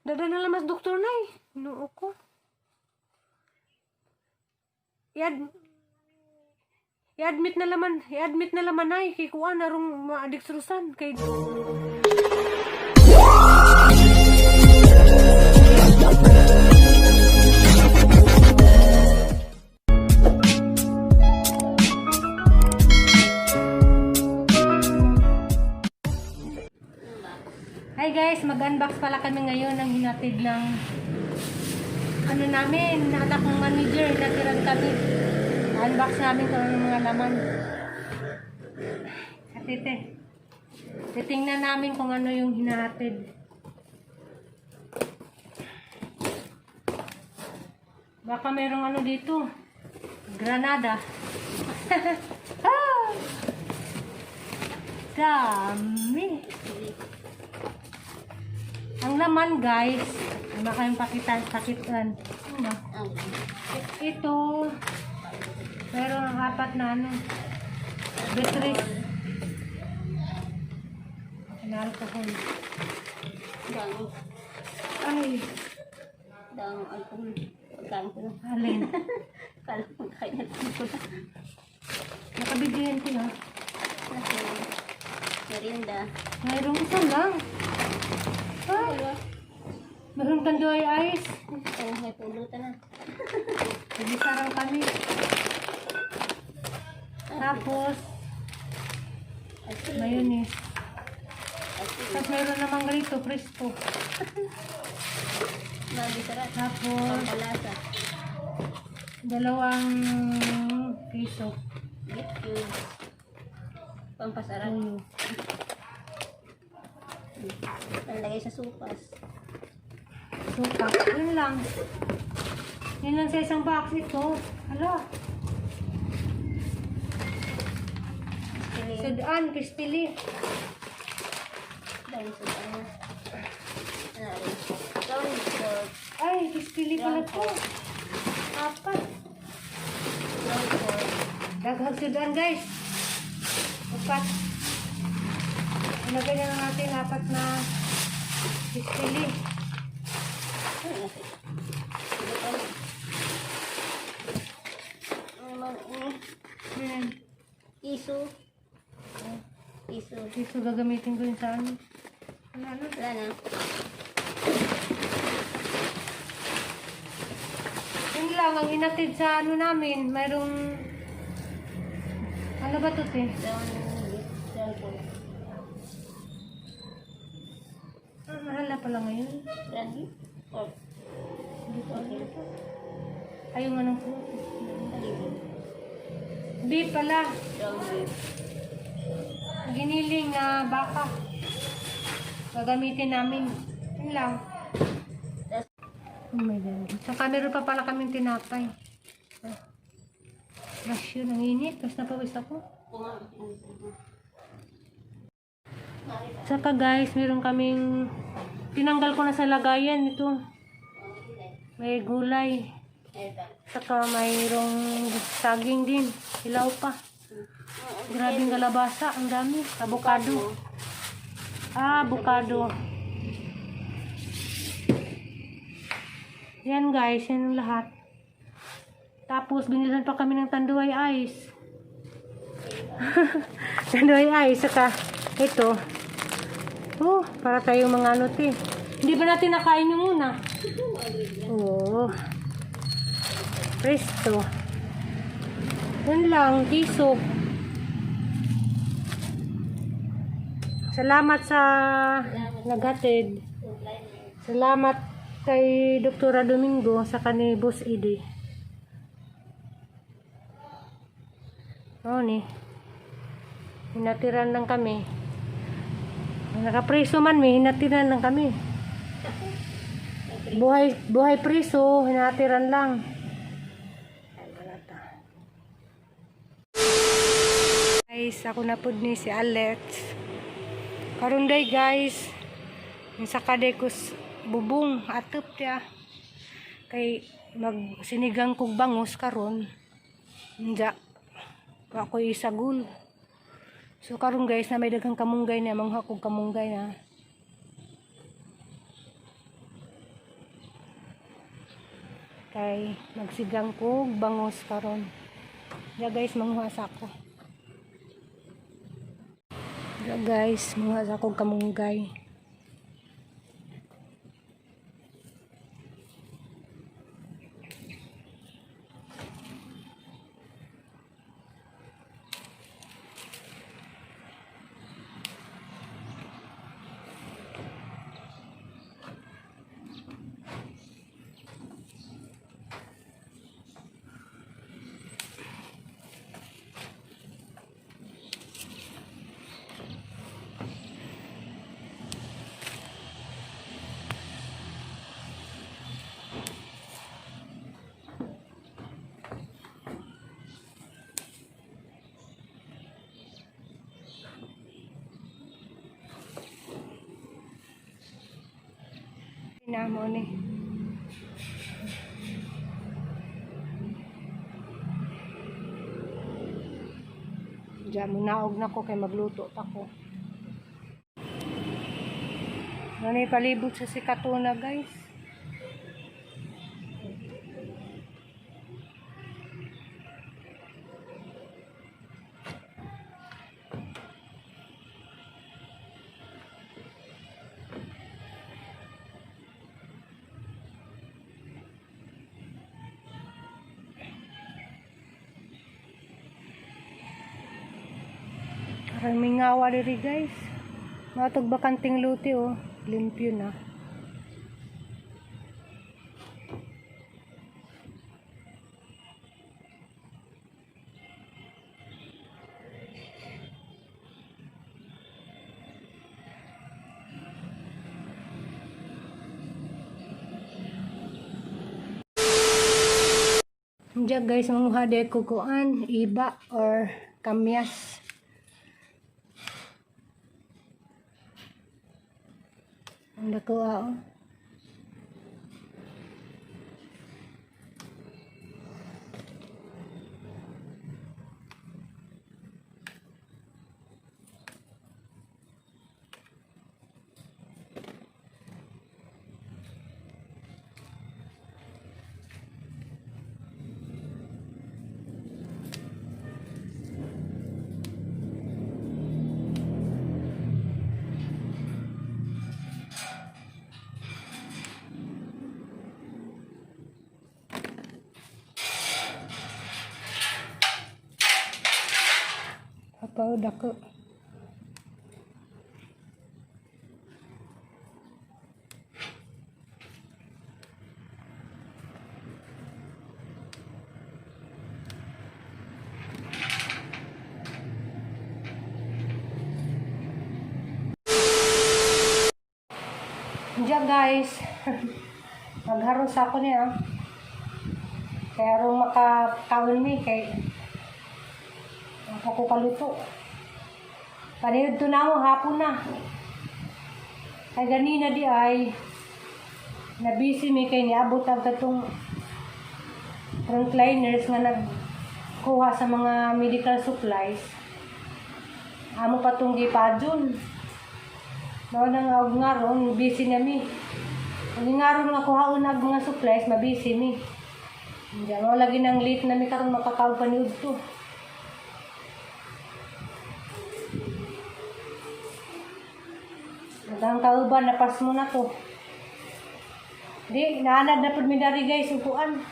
Dada na lang mas doktor na eh. Noo ko. I-ad I-admit na laman, i-admit na laman ay kay kuan narong maadikstrusan kay. Hi guys, mag-unbox pala kami ngayon ng hinatid ng ano namin, anak ng manager, hinatiran kami. Unbox namin kung ano mga laman. Sa tite. Titingnan namin kung ano yung hinahatid. Baka merong ano dito. Granada. Ah! Dami. Ang laman guys, ano kayong pakitan, pakitan. Ano ba? Ito, meron ang apat na ano, batteries. Na alcohol. Dang, Ay, dang alcohol. Pagkain ko na. Alin. Kala ko pagkain na lang ko na. Nakabidyohan ko na. Kasi, merienda. Mayroong isa lang. Ay, Dalawa. mayroong tanduay ice. Oh, may pulutan na. Nag-isa kami. Tapos, Ice cream. mayonnaise. Ice cream. Tapos mayroon namang ganito, presto. Magi sarap. Tapos, Pampalasa. dalawang piso. Beef cubes. Pampasarap. Tuyo. Panlagay sa supas. Suka. Yun lang. Yun lang sa isang box ito. Hala. Pili. Sudan, pistili. Dami sudan na. Ano rin? Ground pork. Ay, pistili pala to. Apat. Ground pork. Daghag sudan, guys. Apat. Ilagay na lang natin apat na pistili. Ano na siya? Ano man ini? Ayan. Iso. Iso. Ito gagamitin ko yun sa ano. Ano, ano? Wala na. Yun lang, ang inatid sa ano namin, mayroong, ano ba to, te? Ground beef. Ground pork. Ah, mahal na pala ngayon. Ground beef? Pork. Hindi ko alam ito. Ay, yung anong po. Alibig. Beef pala. Ground beef. Giniling na baka. Gagamitin namin. Yun lang. Tas- Oh my God. Saka meron pa pala kaming tinapay. Ah. Rush yun. Ang init. Tapos napawis ako. Saka guys, meron kaming tinanggal ko na sa lagayan ito. May gulay. Saka mayroong saging din. Hilaw pa. Grabing kalabasa. Ang dami. Avocado. Ah, avocado. Yan guys, yan ang lahat. Tapos, binilhan pa kami ng Tanduay Ice. Tanduay Ice, saka ito. Oh, para tayong mga ano te. Hindi ba natin nakain yung una? Oo. Presto. Yun lang, piso. Salamat sa naghatid. Salamat kay Doktora Domingo sa kani Boss Edi. Oo ni. Hinatiran lang kami. Nakapreso man may hinatiran lang kami. Buhay buhay preso, hinatiran lang. Ay, wala ta. Guys, ako na pud ni si Alex. Karon day guys, sa kaday ko bubong atop ya. Kay magsinigang kog bangus karon. Nja. Wa ko isagol. So karon guys na may daghang kamunggay na mangha kog kamunggay na. Kay magsigang kog bangos karon. Ya guys, manguha sa ako. Ya guys, manguha sa akong kamunggay. Na mo ni. Diyan mo naog na ko kay magluto pa ko. Ano palibot sa si Katuna, guys. Parang may ngawa diri, guys. Mga tugbakanting luti oh. Limpyo na. Diyan guys, manguha de kukuan, iba or kamyas. Ang dako ah, oh. Apa oh, dako. Diyan guys, magharos ako niya. Kaya aron makakaon mi kay ako kaluto. Panihod to na ako, hapon na. Kay ganina di ay nabisi mi kay niabot ang katong frontliners nga nagkuha sa mga medical supplies. Amo pa tong gipadyon. Mao nang og ngaron, busy na mi. Ang ngaron nga kuhaon og mga supplies, mabisi mi. Hindi mo lagi nang late na mi karon makakaon paniud to. Daghang kauban napas mo na to. Di, naanad na pud mi dari guys, upuan.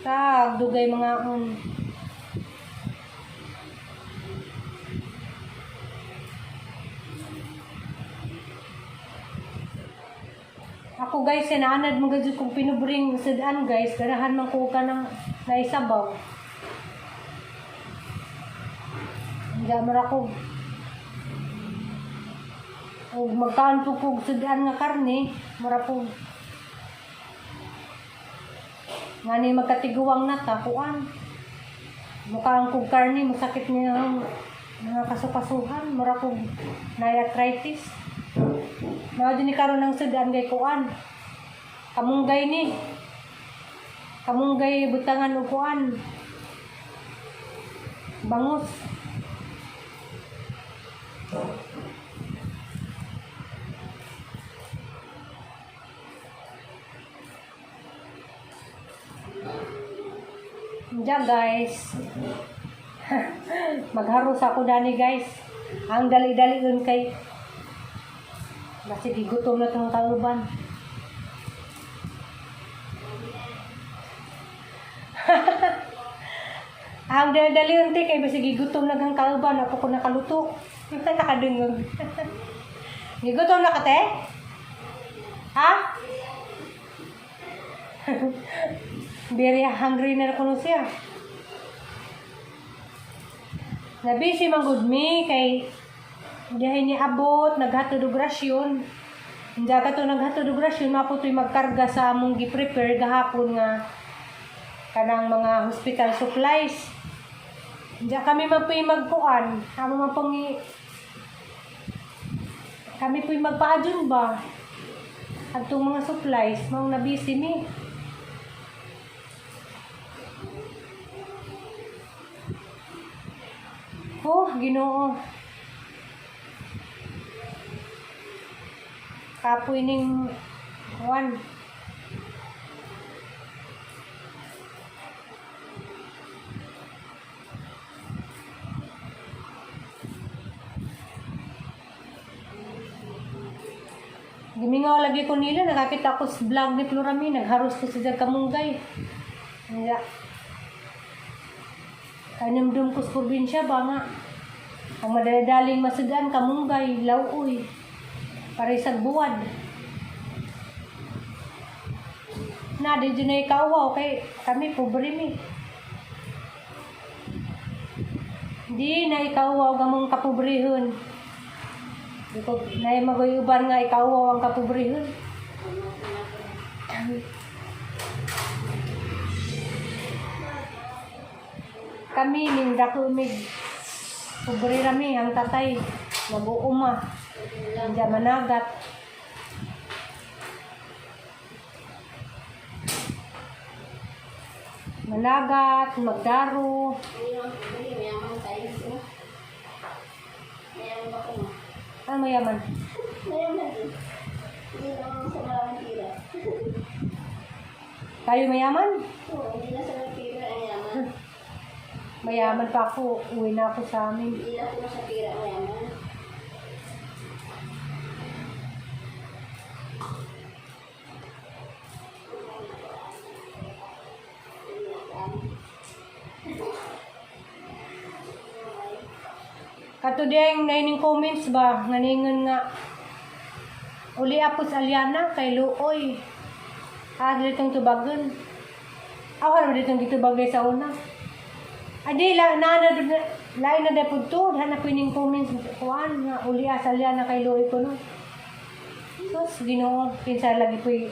Tag, dugay mga on. Ako guys, sinaanad mo gadyo kung pinubring sudan guys, ganahan man ko ka ng naisabaw. Hindi mo ra ko. O magkaan po kog sudan nga karne, mura po. Ngani magkatiguang na ta, kuan. Mukha ang kog karne, masakit niya ang mga kasukasuhan, mura kog na arthritis. Mao din ni karon ang sudan kay kuan. Kamunggay ni. Kamunggay butangan og kuan. Bangus. Diyan, guys. Magharos ako dani, guys. Ang dali-dali yun kay kasi gutom na itong kauban. Ang dali-dali yun te kay basig gutom na kang kauban ako ko nakaluto. Nakadungog. Gigutom na ka, te? Ha? Very hungry na kuno siya. Nabisi man gud mi kay dahil ni abot naghatod og rasyon. Hindi ka to naghatod og rasyon, maputoy magkarga sa among gi-prepare gahapon nga kanang mga hospital supplies. Hindi kami man po'y magkuan, amo man pong kami po'y magpaadyon ba? Adtong mga supplies, maong nabisi mi. Oh, Ginoo. Kapoy ning kuan. Gimingaw lagi ko nila, nakakita ko sa vlog ni Florami, nagharos ko sa kamunggay. Kaya, kanimdum ko sa probinsya ba nga. Ang madaladaling masudan, kamunggay, lauoy, parisag buwad. Na, di dyan na ikaw, kay kami, pobre mi. Di na ikaw, gamong kapobrehon. Di ko, na maguyuban nga ikaw ang kapobrehon. Kami, ning dako mig pobre rami ang tatay, mag-uuma, hindi managat. Managat, magdaro. Hindi naman pobre, mayaman tayo. Mayaman ba ko mo? Ano mayaman? Mayaman din. Hindi lang sa maraming pira. Tayo mayaman? Oo, hindi lang sa maraming pira ang yaman. Mayaman pa ako, uwi na ako sa amin. Hindi lang po sa pira ang yaman. Kato diyang naining comments ba, nganingon nga, uli apos Aliana kay Luoy. Ah, ditong tubagon. Ako naman ditong gitubagay sa una. Adi, la, na, na, na, lain na depod to. Dahil na pining comments, kuan, nga, uli as Aliana kay Luoy ko no. Sus, Ginoo, kinsa lagi po'y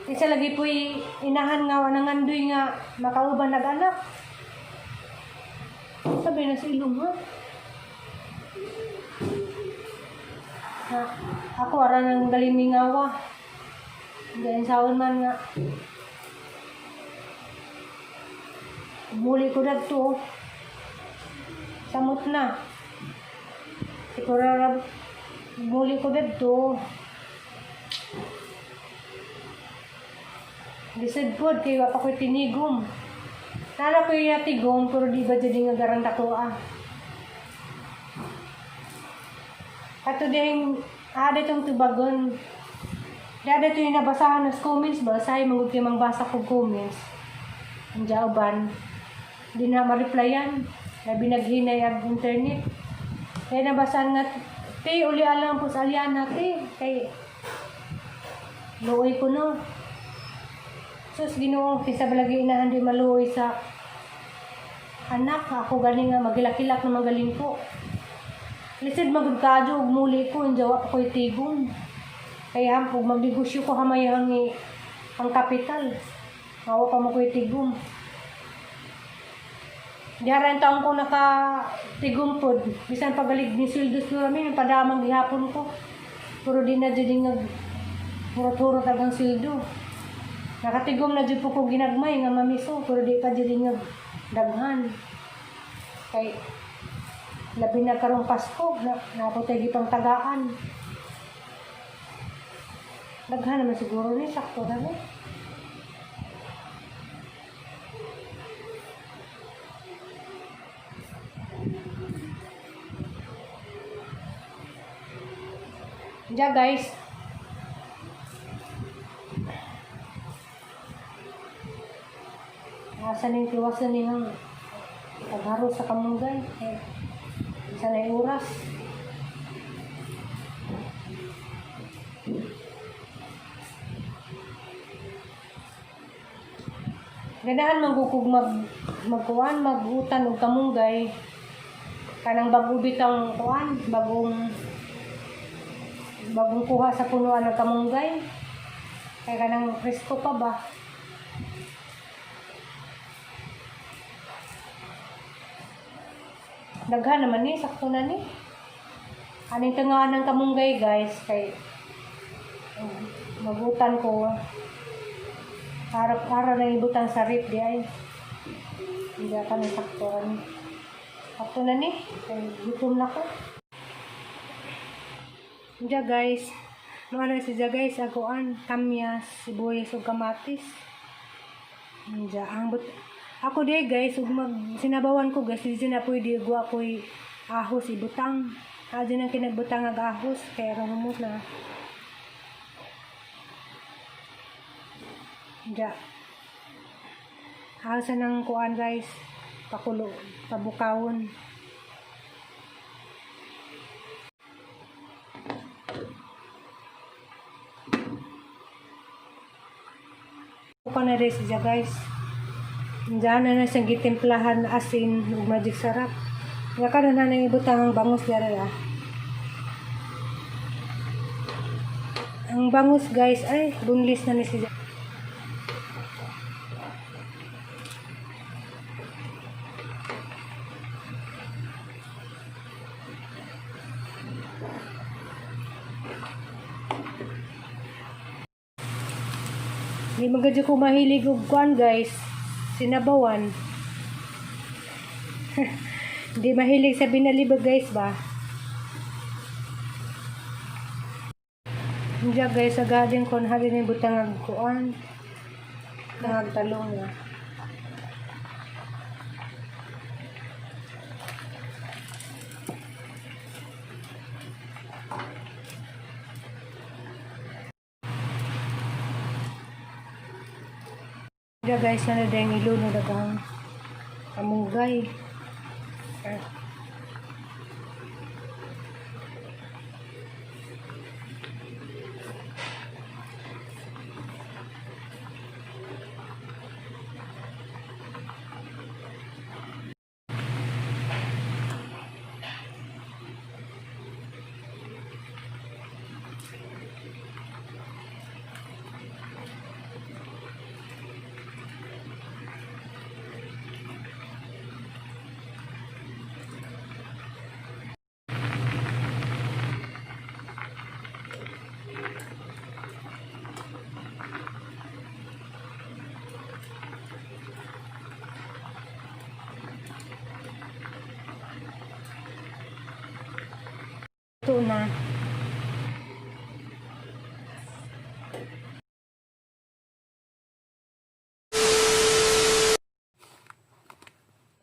kinsa lagi po'y inahan nga, nangandoy nga, makauban nag-anak. Sabi na sa ilong, ha? Ha, ako, ara nang galimingawa. Diyan sawon man nga. Muli ko dagto. Oh. Samot na. Siguro muli ko dagto. Lisod pod kay wa pa ko'y tinigom. Nala ko yung tigom, pero di ba dyan nga garanta ko ah. Ato din, ada itong tubagon. Dada ito yung nabasahan ng comments ba? Sahi, manggod kayo mangbasa ko comments. Ang jauban. Di na ma-replyan. Labi naghinay ang internet. Kaya nabasahan nga, te, uli alam po sa Aliana, te. Kay, luoy ko no. Sus, Ginoo, kinsa ba lagi inahan di maluoy sa anak, ako galing nga magilak-ilak na magaling ko. Lisod magud kadyo ug muli ko, injawa pa ko'y tigom. Kaya hampog magnegosyo ko hamay ang, ang kapital. Hawa pa mo ko'y tigom. Dihara ang taong ko nakatigom pod. Bisan pagalig ni sweldo sa namin, padamang gihapon ko. Pero di na jud nga hurot-hurot ang sweldo. Nakatigom na jud po ko ginagmay nga mamiso, pero di pa jud nga daghan. Kay labi na karong Pasko, na naputay gipang tagaan. Daghan naman siguro ni sakto na ni. Diya, guys. Asa ning tiwasan niyang pagharo sa kamunggay. Eh, isa na yung oras. Ganahan man kog magkuan, magutan og kamunggay. Kanang bago bitang kuan, bagong bagong kuha sa punuan ng kamunggay. Kay kanang presko pa ba? Daghan naman ni, sakto na ni. Aning tungahan ng kamunggay, guys, kay magutan ko para para na ibutang sa rip di ay. Hindi ka na sakto ani. Sakto na ni, kay gutom na ko. Diya, guys. No ano siya, guys, aguan kamyas, sibuyas ug kamatis. Diya ang but ako di guys, ug mag sinabawan ko, guys, di na pwede gwa ko'y ahos ibutang. Adi nang kinagbutang ag ahos kaya rumot na. Diya. Asa ng kuan, guys, pakulo, pabukawon. Kuha na rin siya, guys. Diyan na na siyang gitimplahan na asin ug Magic Sarap. Nga karon na nang ibutang ang bangus dira ah. Ang bangus, guys, ay bunlis na ni siya. Hindi magad ko mahilig og kuan, guys. Sinabawan. Hindi mahilig sa binalibag, guys, ba? Hindi, guys, sa garden ko halin ni butang ag kuan. Nangag talong na. Diya, guys, na na ilunod ang kamunggay. Ah. Ito na.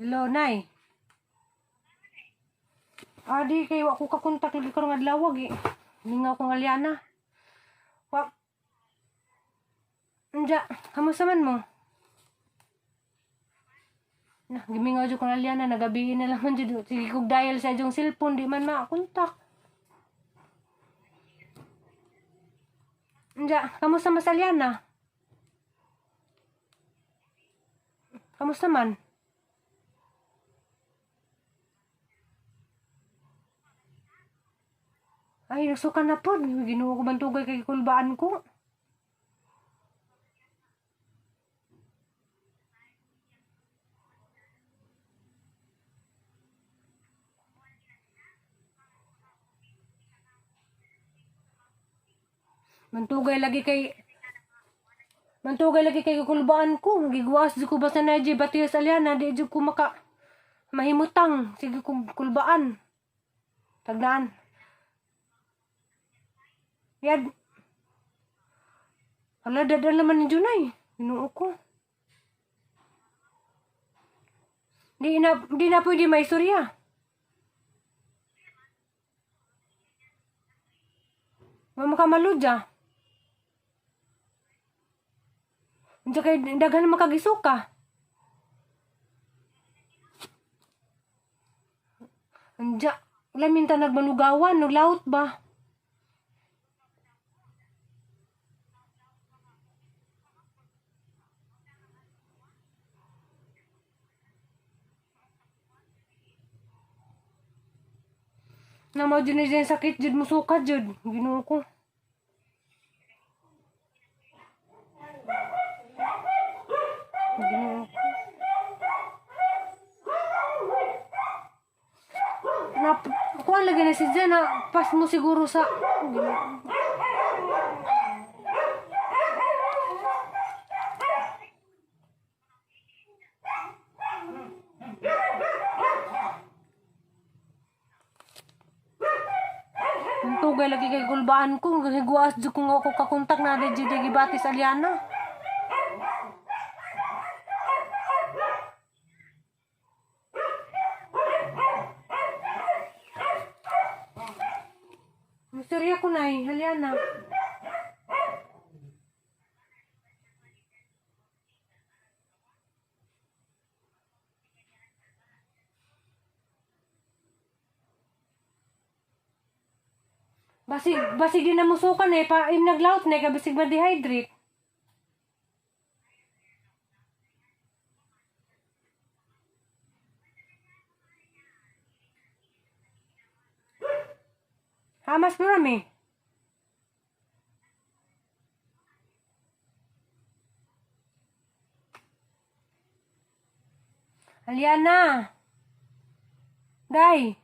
Hello, Nay. Adi, kay wa ko kakontak lagi karong adlaw eh. Mingaw kong alyana. Wa. Anja, kamusta man mo? Na, gimingaw jud kong alyana, nagabihin na lang man jud. Sige kog dial sa iyong cellphone, di man makakontak. Anja, kamusta mas alyana? Kamusta man? Ay, nagsuka na po. Ginuo ko bantugay kay kulbaan ko. Mantugay lagi kay Mantugay lagi kay kulbaan ko. Gigwas jud ko basta na jud batiyas alyana di jud ko maka mahimutang. Sige kong kulbaan. Tagdaan. Yad. Hala, dadaan naman ni Junay. Ginoo ko. Di na pwede may istorya. Wa makamaludya. Unsa kay daghan makagisuka. Unja, wala minta nagmanugawan, naglaot ba? Na mao jud ni siya sakit jud musuka jud. Ginoo ko. Ginoo ko. Na kuan lagi na si Jen na pas mo siguro sa Ginoo. Ang tugay lagi kay gulbaan ko, higuas jud ko nga ako kakontak na jud gibati sa Aliana. Misterya ko nay, Aliana. Basig basig din na musukan eh, pa im naglaut na eh, basig ma-dehydrate. Hamas marami. Aliana. Day.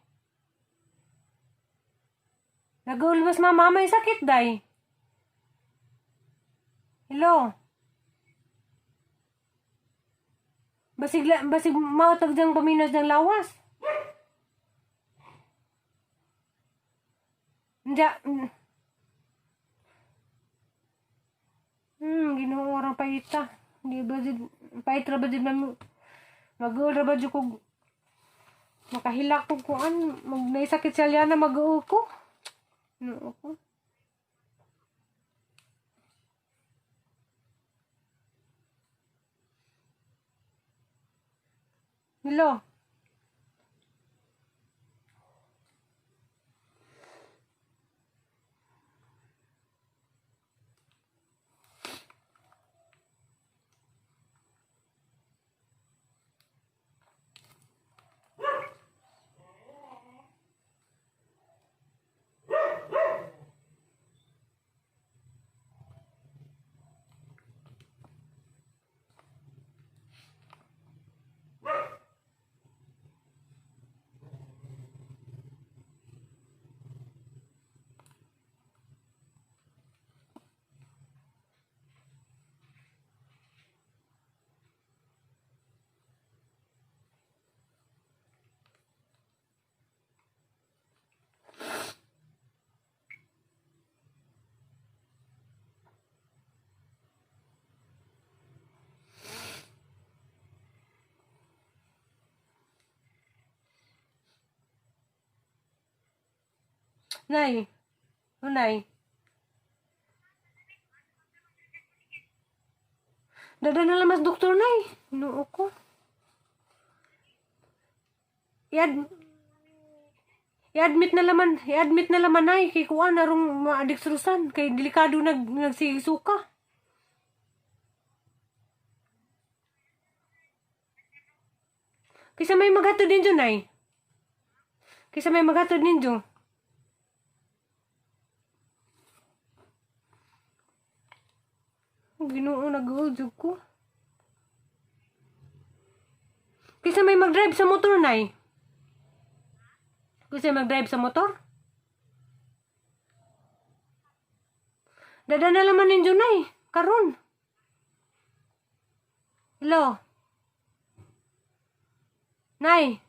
Nag-ulbas mama, may sakit, day. Hello. Basig, basig mautag diyang paminos ng lawas. Hindi. Ginoo ra paita. Di ba jud pait ra ba jud man mag-uol ra ba jud kog makahilak kog kuan mag naisakit si Aliana mag-uol ko. Ginoo ko. Hello. Nay. Unay. Dada na lamas doktor, nay. Noo ko. I-ad I-admit na laman, i-admit na laman nay kay kuan arong maadiksrusan kay delikado nag nagsigisuka. Kaysa may maghatod ninyo, nay. Kaysa may maghatod ninyo. Ginoo, nag-uol jud ko. Kaysa may mag-drive sa motor, nay. Kaysa may mag-drive sa motor. Dada na laman ninyo, nay. Karon. Hello. Nay.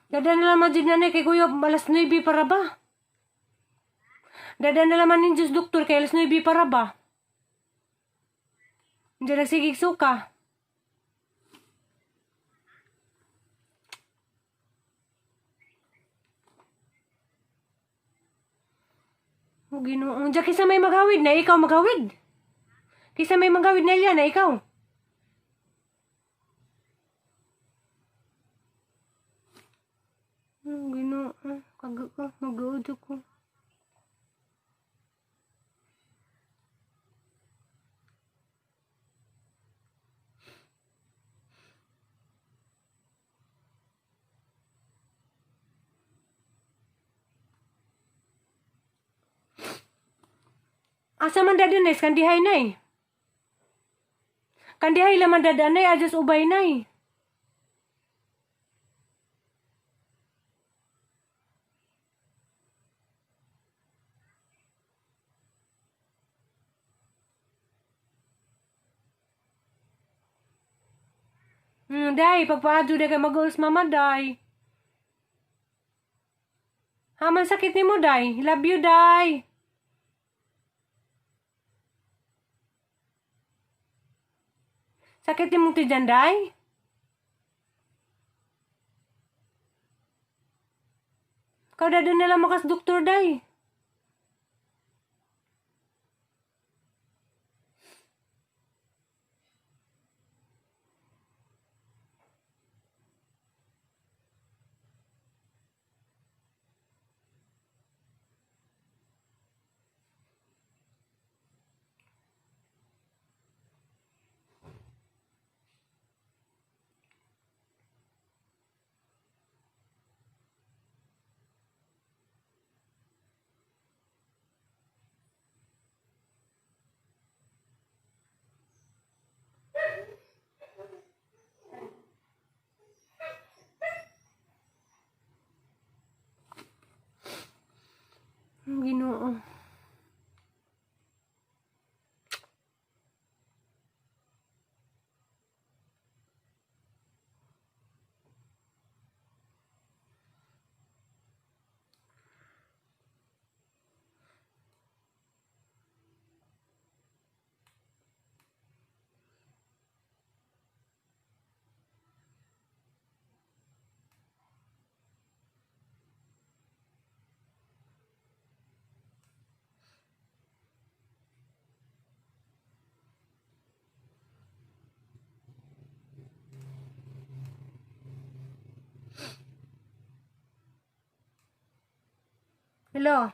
Dada na naman dyan nanay kay kuya alas 9 para ba? Dada na naman ni Diyos doktor kay alas 9 para ba? Hindi nagsigig suka. O Ginoo, diyan kisa may maghawid na ikaw maghawid. Kisa may maghawid na iya na ikaw. Oh, Ginoo, kaga ko, magaud ko. Asa man dadanay, kandihay nay. Kandihay laman dadanay, ajas ubay nay. Day, pagpaadyo day kay mag-uus mama, day. Haman sakit ni mo, day. Love you, day. Sakit ni mo ti dyan, day? Kada doon na lang makas doktor, day. Ang Ginoo. Hello.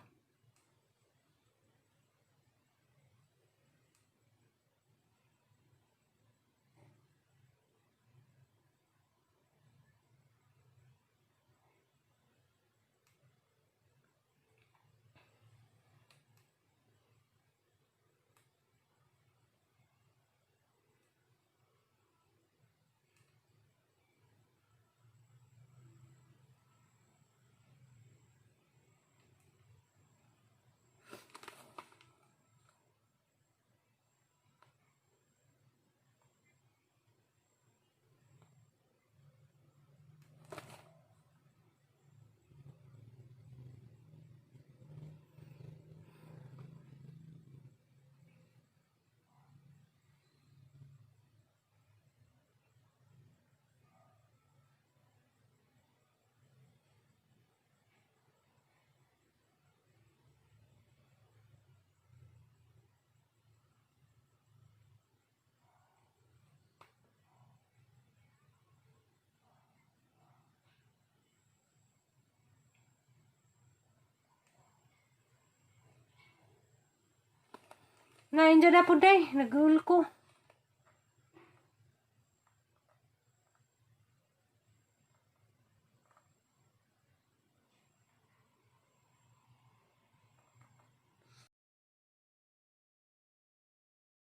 Na, indyan na po, day. Nag-uul ko.